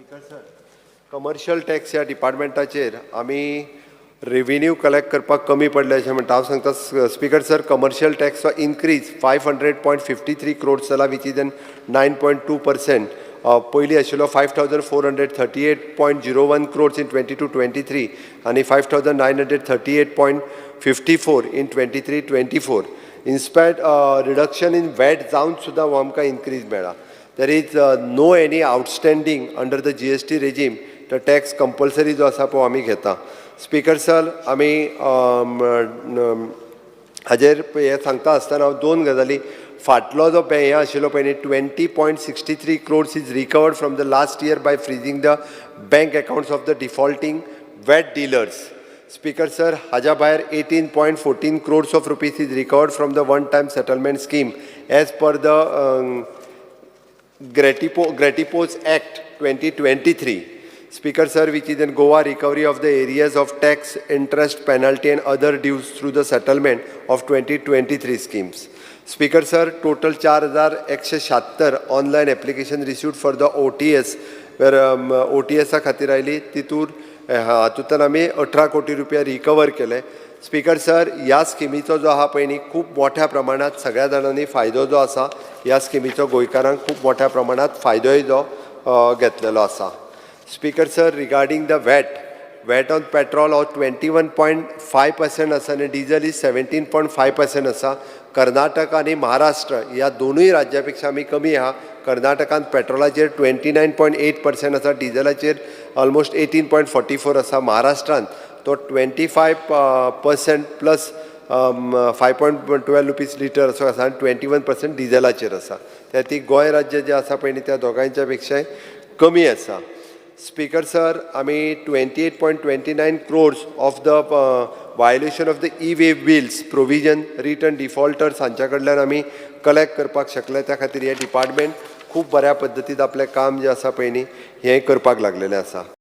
Speaker sir, commercial tax ह्या डिपार्टमेंटाचेर आमी revenue collect करपाक कमी पडले अशें म्हणटा. हांव सांगता स्पीकर सर, कमर्शियल टॅक्सचो increase 500.53 crores जाला, which is an 9.2%. पयलीं आशिल्लो 5438.01 crores in 22-23 आनी 5938.54 in 23-24. In spite reduction in VAT जावन सुद्दां हो आमकां इनक्रीज मेळ्ळा. There is no any outstanding under the GST regime. The tax compulsory जो आसा पळय आमी घेता. स्पीकर सर, आमी हाजेर हें सांगता आसतना हांव दोन गजाली. फाटलो जो हें आशिल्लो पळय न्ही, 20.63 crores is recovered from the last year by freezing the bank accounts of the defaulting VAT dealers. Speaker sir, हाज्या भायर 18.14 crores of rupees is recovered from the one time settlement scheme as per the Gratipos Act 2023. Speaker sir, which is in Goa recovery of the arrears of tax, interest, penalty and other dues through the settlement of 2023 schemes. Speaker sir, total 4176 online application received for the OTS, where OTS खातीर आयली. तितूर हातूंतल्यान आमी 18 कोटी रुपया recover केले. Speaker sir, ह्या स्किमीचो जो आहा पळय न्ही, खूब मोठ्या प्रमाणात सगळ्या जाणांनी फायदो जो आसा ह्या स्किमीचो, गोंयकारांक खूब मोठ्या प्रमाणात फायदोय जो घेतलेलो आसा. Speaker sir, regarding the VAT, VAT on petrol हो 21.5% आसा आनी diesel is 17.5% आसा. कर्नाटक आनी महाराष्ट्र ह्या दोनूय राज्या पेक्षा आमी कमी आहा. कर्नाटकान पेट्रोलाचेर 29.8% आसा, डिजलाचेर ऑलमोस्ट 18.44 आसा. महाराष्ट्रान तो 25% plus ₹5.12 litre असो आसा आनी 21% डिजलाचेर आसा. त्या ती गोंय राज्य जें आसा पळय न्ही, त्या दोगांयच्या पेक्षाय कमी आसा. स्पीकर सर, आमी 28.29 crores of the violation of the e-way bills provision return defaulters हांच्या कडल्यान आमी कलेक्ट करपाक शकले. त्या खातीर हें डिपार्टमेंट खूब बऱ्या पद्दतीन आपलें काम जें आसा पळय न्ही, हें करपाक लागलेलें आसा.